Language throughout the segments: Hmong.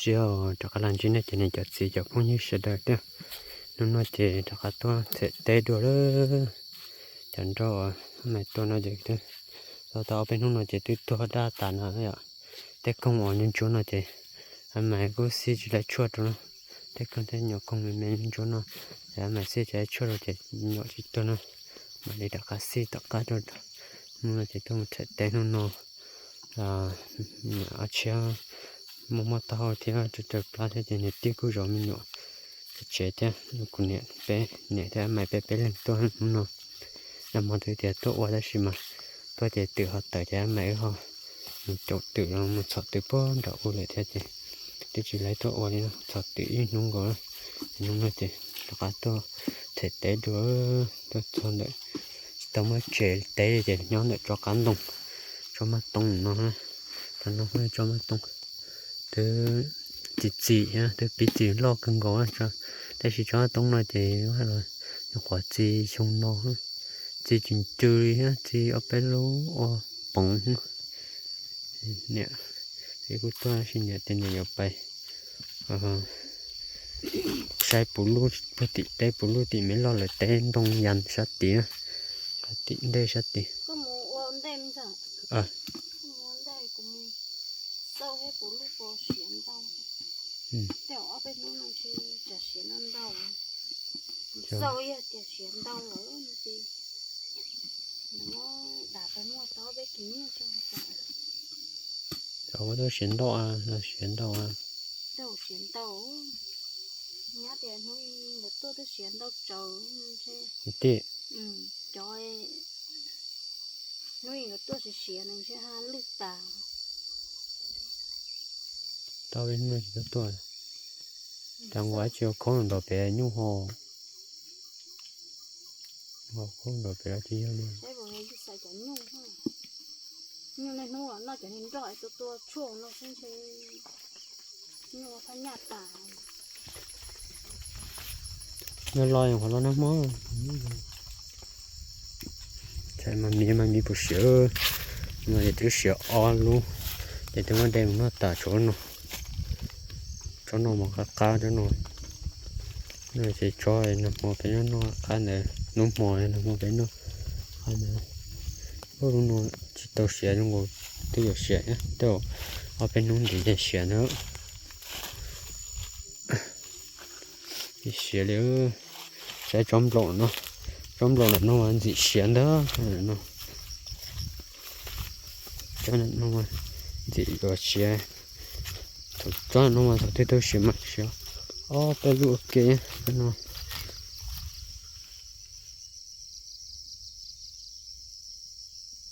Tsis rov qab los ntsib nej cov niam cov txiv cov phooj ywg sawv daws thiab. Hnub no ces rov qab tuaj them teb dua lawm. Cov nroj uas maiv tuaj no ces tau tau ob peb hnub no ces twb tuag daj tas no yom. Tej koog uas nyuaj ntsuab no ces maiv kuj xij tsis laib tshuaj rau no. Tej koog tej nyuam koog me me nyuaj ntsuab no ces maiv xij tsis laib tshuaj rau ces nyuam tsis tuag no. Mam li rov qab xij tom qab rau. Hnub no ces tuaj mus them teb hnub no. Ob tshiab muaj muaj taub hau thiab raws plab thiab ces niam tij kuj zov me nyuam tsev thiab kuv niam peb niam thiab maiv peb peb leeg tuaj hnub no. Nag hmo twb tias tuaj ua tab sis mas tuaj ces twm ho tawm ces maiv wb ho mus caum twm los mus txhom twm puag nram ub lawm thiab ces twb tsis laib tuaj ua li no, txhom twm ib hnub nkaus. Hnub no ces rov qab tuaj them teb dua, tuaj txog ntawm tsis tau muaj tsev teb li ces nyob ntawm tsob qab ntoo, tsob maj tooj no. Tsob no tsob maj tooj twb txi txiv thiab twb pib txi loj kawg nkaus, tab sis tsob maj tooj no ces nyuam qhuav txi xyoo no, txi tsw tsw li thiab txi ob peb lub ua poov. Niam, kuj tuaj tab sis niam tias niam yuav pais saib puv luj puag tim teb, puv luj tim me loj lawm teb ntoo yas sab tid, tim ntej sab tid. Cov ua tau siav ntau, siav ntau. Nyab tias hnub ib nkawd tuaj twb siav ntau tsawv ntshe. Tim cov hnub ib nkawd tuaj siav siav ntshe ha lwj tas. Tau ib hnub tsis tau tuaj, cas nkaus tsis ua khaub nrov pem nyuj ho, ua khaub nrov pem los tsis yog li. Nyuj niaj hnub los noj cov niag nroj es tua tua tshuaj no xwb ntshe nyuj thaj nyaj tas. Noj los qhov los nag hmo. Mas miv mas miv puas siav, mas twb siav ob lub, ces twb muab de mus noj tas tsob no. Tsob no mas qab qab tsob no. No ces tsob nag hmo peb noj noj qab ntawd, hnub hmo nag hmo peb noj qab ntawd. Lub no tsis tau siav zoo nkaus, twb yuav siav thiab, tej zaum ob peb hnub ntxiv ces siav ntag. Siav li, saib tsob nplaum no, tsob nplaum ntawm no mas ntxim siav ntag no. Tsob no ntxim yuav siav, tsob no mas thaum twg tau siav mas siav ob peb lub ua ke no.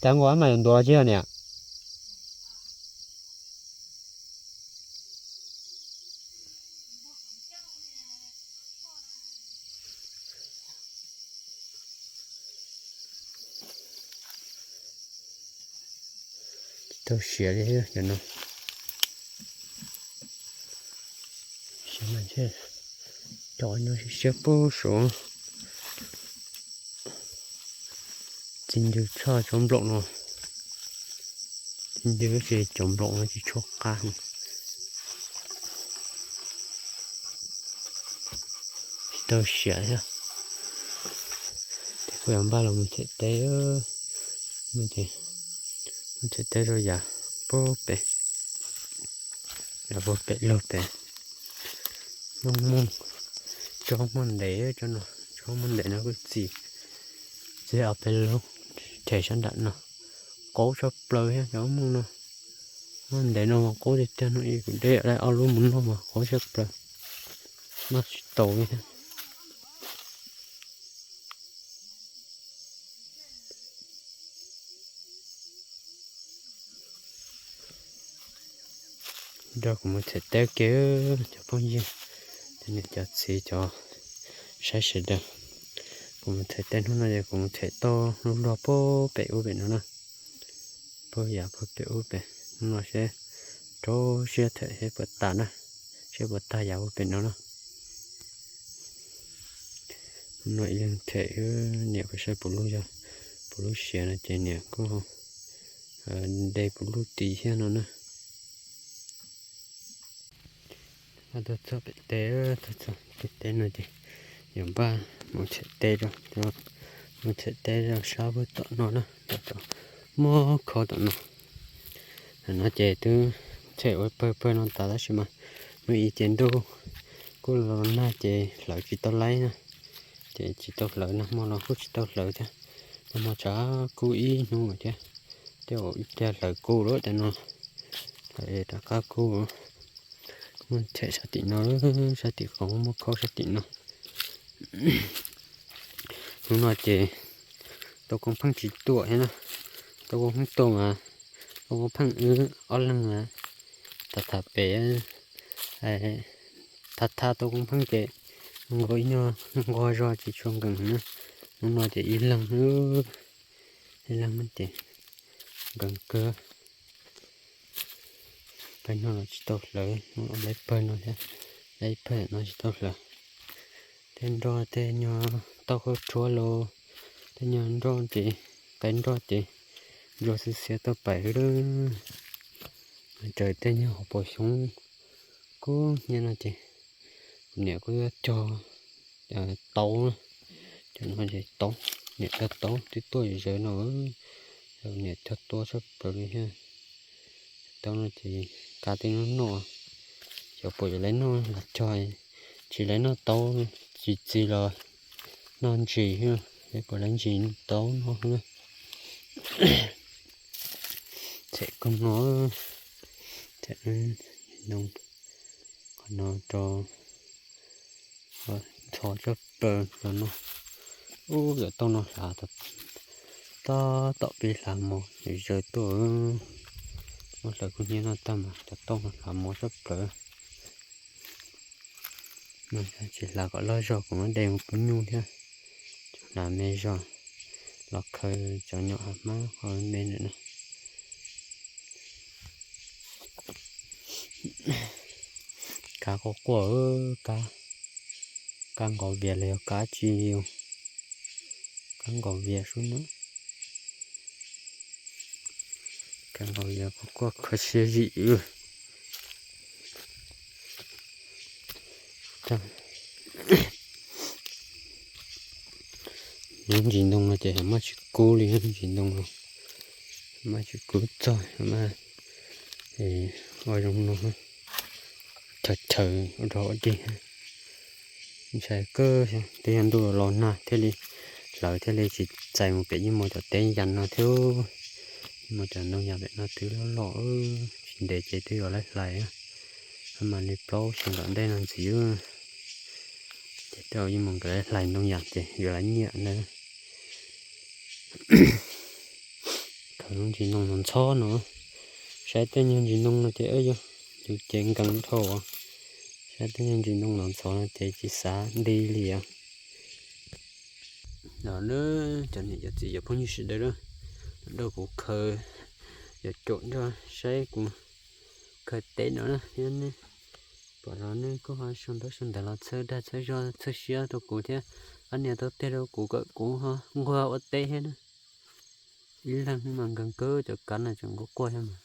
Cas nkaus mas yuav ntuav los tsis yog niam? Tsis tau siav li cov no. Siav mas ntshe cov no siab siab pub suav. Txi ncw tshaj cov nplaum no. Txi ncw ces cov nplaum no tsis tshua qab. Tsis tau siav thiab. Ces kuj yuav npaj los mus them teb, mus them teb rau yav puag pem, yav puag pem lug pem. Muaj muaj tsob muaj ntev, tsob muaj ntev no kuj txi, txi ob peb lub them sab nram no. Qub tshaj plaws thiab cov muaj no. Muaj ntev no mas qub tiag tiag no, kuv de ob lub mus noj mas qub tshaj plaws, noj tsis tau li thiab. Nrog kuv mus them teb ke, cov phooj ywg, cov niam cov txiv, cov saib sawv daws. Kuv mus them teb hnub no ces kuv mus them tau lub luag puag pem ub pem no na. Puag yav puag pem ub pem no seb, rau siab them seb puas tas na, seb puas tag yav puag pem no na. No ib leeg them, niam kuj saib puv luj yog, puv luj siav no ces niam kuj de puv luj tid thiab no na. Tuaj txog pem teb, tuaj txog pem teb no ces yuav npaj mus tsham teb rau, mus tsham teb rau sab pem tom no na, tom muab khau tom no. No ces twb tsham ua pawg pawg no tas tab sis mas hnub ib ces ntuj kuj los nag ces hlawv tsis tau laib na, ces tsis tau hlawv, nag hmo los kuj tsis tau hlawv thiab, nag hmo tshav kub ib hnub thiab, tej zaum ib pliag hlawv kub lawm tej no, rov qab kub. Muab tsham sab tim no, sab tim qhov muab khau sab tim no. Hnub no ces Tau Koob Pheej tsis tuaj thiab na, Tau Koob Pheej tuaj mas Tau Koob Pheej wb ob leeg mas tham tham pem, tham tham Tau Koob Pheej ces nkaus ib nyuag nquag zog tsis tshua nkees na. Hnub no ces ib leeg, ib leeg ces nkees kawg. Pawg no los tsis tau hlawv, lawv pawg no thiab, lawv pawg no tsis tau hlawv. Tej nroj tej nyuag tau khaub rhuab los, tej nyuag nroj ces, qaib nroj ces ntsuag xiab xiab tau pais lawm. Raws tej nyuag hauv paus xyoob kub hnyiab no ces kuv niam kuj yuav cog taub, cov no ces taub, niam cog taub twb tuaj zawv no, niam cog tua tshaj plaws li thiab. Taub no ces kav tej no noj, xyov puas yuav lawv noj los cog, tsis lawv noj taub, tsis txi los noj ntsis xwb, puas lawv ntsis taub noj xwb. Txham koog no, txham no, qhov no rau ntxhov tshaj plaws los no. Ub, cov taub no hlav, tab tom pib hlav mos zaws tuaj. Muab hlawv kub hnyiab no tag mas cov taub no hlav mos tshaj plaws. Tsis hlav kom loj zog kuv muab de mus pub nyuj thiab. Hlav me zog los khaws cov nyom hav hmab qhov me ntawm no. Kab quaj quaj, kab, kab nqos vias los yog kab tsi, kab nqos vias sub na. Kab nqos vias quaj quaj kho siab zim. Lub ntsis ntoo no ces maj tsis kub li, ntsis ntoo no maj tsis kub txog, maj ua zoo no, chaw chaw ua dog ua dig. Ntshai kawg, twb yog ntuj los nag thiaj li hlawv thiaj li tsis txais mus pem Yeej Muas cov teb yas no thiab. Yeej Muas cov ntoo yas pem no twb loj loj, tsis ntev ces twb yuav laib hlais, mam li plaub xyoo tom ntej no ntxiv. Ces tej zaum Yeej Muas nkawd laib hlais ntoo yas ces yuav laib nyiam ntag. Khaws lub ntsis ntoo no ntxhov no, saib tej nyuag ntsis ntoo no ces yus ces nkees dhau. Saib tej nyuag ntsis ntoo no ntxhov no ces tsis xav nti li os. Los nawb cov niam cov txiv cov phooj ywg sawv daws, los nrog kuv khaws, yuav caum nrog saib kuv khaws teb no na. Yog nej pom los nej kuj ho sau ntaub sau ntawv los txhawb dag txhawb zog txhawb siab rau kuv thiab, ob niag tau tig rau kuv kom kuv ho nquag ua teb thiab na. Ib leeg mas nkees kawg, cov kab no tseem nquag quaj thiab mas.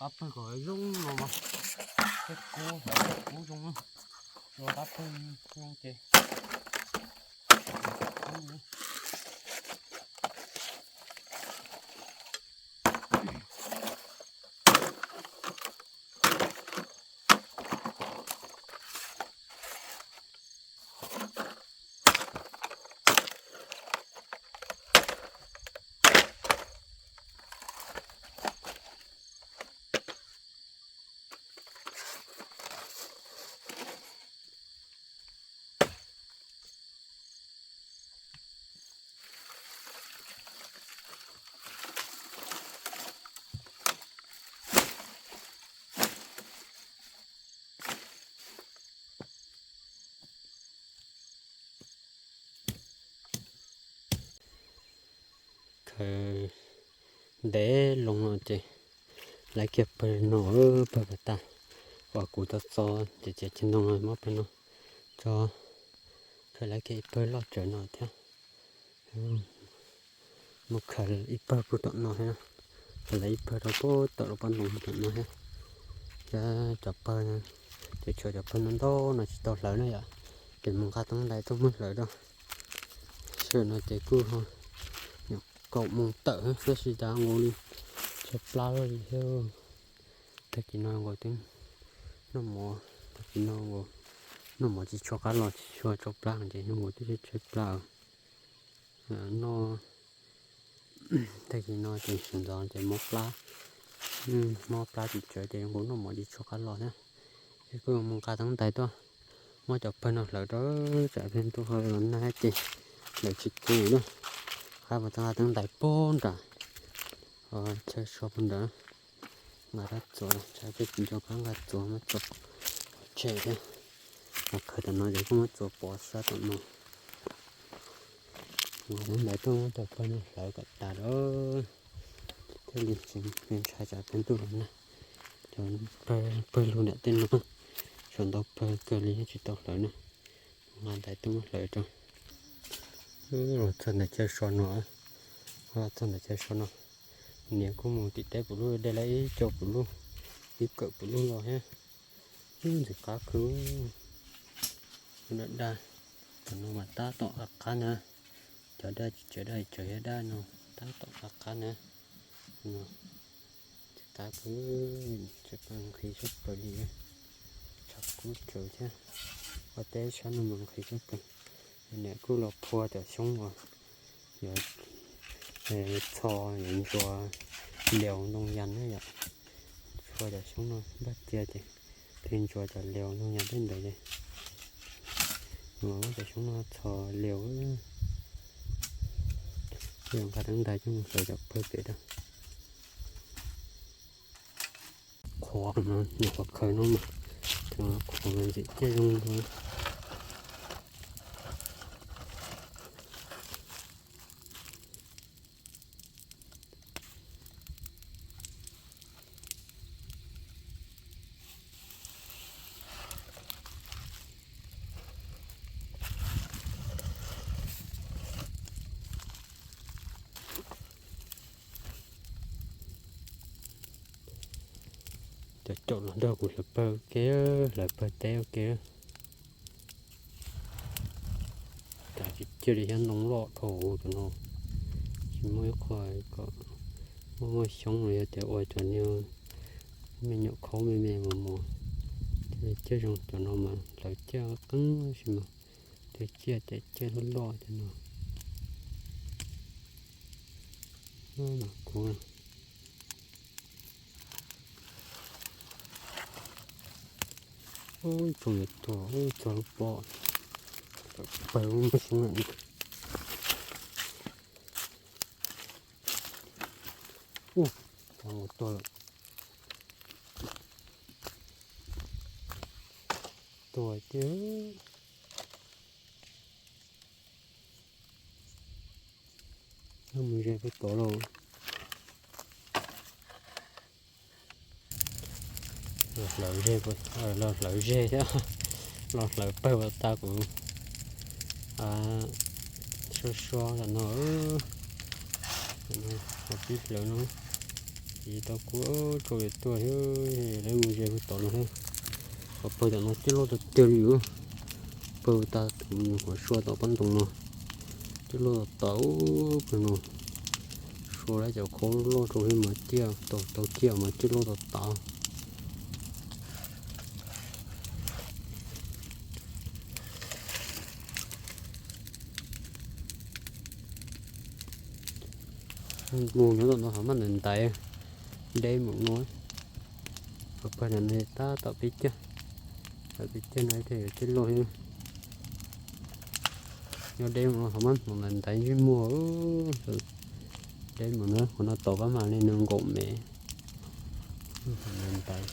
Qab pawg kom zoo no mas, peb kub hlawv kub zoo, rau qab pawg zoo ces. Khaws ntev loo no ces lawv kiag pawg no, pawg pas tas uas kuv tau txo ces txiav ceg ntoo no muab pawg no tso, khaws lawv kiag ib pawg loj tsawv no thiab. Mus khaws ib pawg puag tom no thiab, khaws lawv ib pawg rau puag tom lub pob ntoo tom no thiab. Thiab cov pawg, ces tshuav cov pawg no ntau no tsis tau hlawv na yom, ces mus nqa tab ntais tuaj muab hlawv rau. Sij hawm no ces kuj nyuam kaum moos tawm tab sis cas nkaus li tshaib plab li thiab. Tag kis no nkaus twb noj mov, tag kis no nkaus noj mov tsis tshua qab los, tsis tshua tsau plab ces nkaus twb tshaib plab. Noj tag kis no ces sawv ntxov ces mob plab, mob plab tsis tsawv ces nkaus noj mov tsis tshua qab los thiab. Ces kuj mus nqa tab ntais tuaj muab cov pawg no hlawv rau tsam pheej tuaj los nag ces hlawv tsis kiag na. Qab mus nqa tab ntais puag nram chaw so puag nrad, nqa rab txuas, tsam pheej tsis nco qab nqa txuas muab txuas pov tseg thiab. Los khaws tom no ces kuj muab txuas pov sab tom no. Mus tab ntais tuaj muab cov pawg no hlawv kom tas lawm thiaj li tsis ntshai tsam pheej tuaj los nag. Cov pawg lug nram tej no, tshuav ntau pawg kawg li tsis tau hlawv na. Nqa ntais tuaj muab hlawv rau. Los txog ntawm chaw so no, los txog ntawm chaw so no, niam kuj mus tim teb pum lub, de lawv ib co pum lub, ib kawm pum lub los thiab. Ntxim qab kawg. Daj daj, cov no mas tab tom qab qab na, cov daj tsis tseem daj tseem yog daj no, tab tom qab qab na. No, ntxim qab kawg, tsis pom nqhis sab plaws li, tshav kub tsaws thiab. Ua teb sab no mas nqhis sab plaws. Niam kuj los phua cov xyoob uas yuav txho yuav ntsuas liaus ntoo yas na yom. Phua cov xyoob no npaj cia ces thiaj ntsuas cov liaus ntoo yas tej ntawd ces, cov xyoob no txho liaus. Thiaj nqa tab ntais coj mus hlawv cov pawg pem rau. Qhuav no, nyuam qhuav khaws no mas, qhuav mas ntxim ciaj zoo. Cov caum los nrog kuv hlawv pawg ua ke, hlawv pawg teb ua ke. Cas tsis cia li thiab, ntoo loj dhau cov no. Tsis muaj ib qho kom muaj muaj xyoob los yog tias ua cov niag me nyuam khaub me me mos mos thiaj li ciaj zoo. Cov no mas hlawv ciaj qeeb tab sis mas twb ciaj ces ciaj loj loj cov no. Mas kuv, ub, tsoom yuav tuag, ub, txog lub pob, pawg ub muaj xyoob lawm. Ub, txog mus tuag lawm. Tuag tiag. Mus ze puag tod lauj. Los hlawv ze, los hlawv ze thiab, los hlawv pawg uas tas kuv sua sua tam no. Pib hlawv no. Tsis tau kuv tsaus yuav tuag thiab, lawv mus ze pag tom no thiab. Qhov pawg tom no cig loj tiag tiag li. Pawg tas tus nyuag qhuav sua tom pab ntoo no, cig loj tas tas pawg no. Sua lawv cov khau loj rau thiab mas ciaj tau tau ciaj mas cig loj tas tas. Mus nyob tom no ho maj ntaiv ntaiv, deb mus no. Qhov pawg no tab tom pib ciaj, tom pib ciaj no thiaj yuav cig loj thiab. Nyob deb mus no ho maj mus ntaiv ntaiv ntsej muag. Deb mus no, qhov no tod pab mam li nws nkaum me. Ntaiv ntaiv.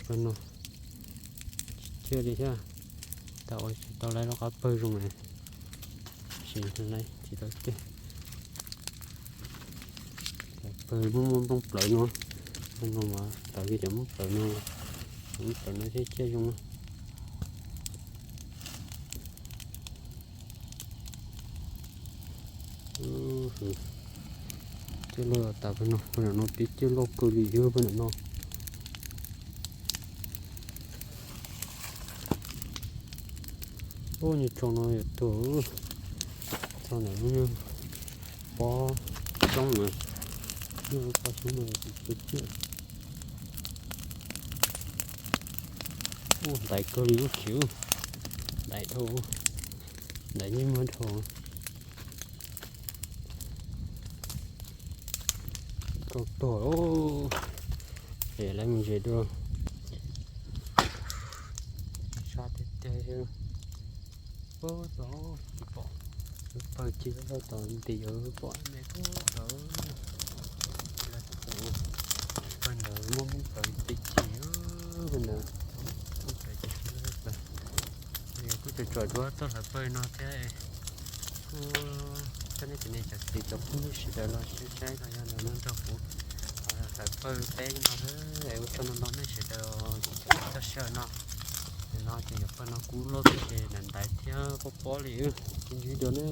Pawg no tsis ciaj li thiab, tas ua tsis tau lawv lub qab pawg zoo na. Sim lawv tsis tau ciaj. Pawg muaj muaj nplooj plaws no, pawg no mas tawv li cov nplooj plaws no, cov nplooj plaws no thiaj ciaj zoo. Cig loj tas pawg no, pawg ntawm no pib cig loj kawg li thiab pawg ntawm no. Ub, nyuag tso no yuav tuag. Txog ntawm lub nyuag pob xyoob na, nyuag lub pob xyoob no yuav tuag ciaj. Ub, ntaiv kawg li lub tshim, ntaiv dhau, ntaiv ntsej muag dhau. Rau tuag, es lawv mus ze dua. Sab tiag tiag. Ub, tsis pom, pawg cig loj tom nti yuav pom me pub tawv. Pawg ntawd muaj nplooj plaws tib si, pawg ntawd muaj nplooj plaws tib si. Kuj tsom tsom duab tuaj hlawv pawg no thiab. Kuj coj nej cov niam cov txiv cov phooj ywg sawv daws los saib saib los yog los nrog kuv hlawv pawg peb no, es ua tsaug ntau ntau nej sawv daws txog sij hawm no. Nim no ces yuav pawg no kub loj tiag ces ntaiv ntaiv thiab pob pob li, tsis ntsib dua ne.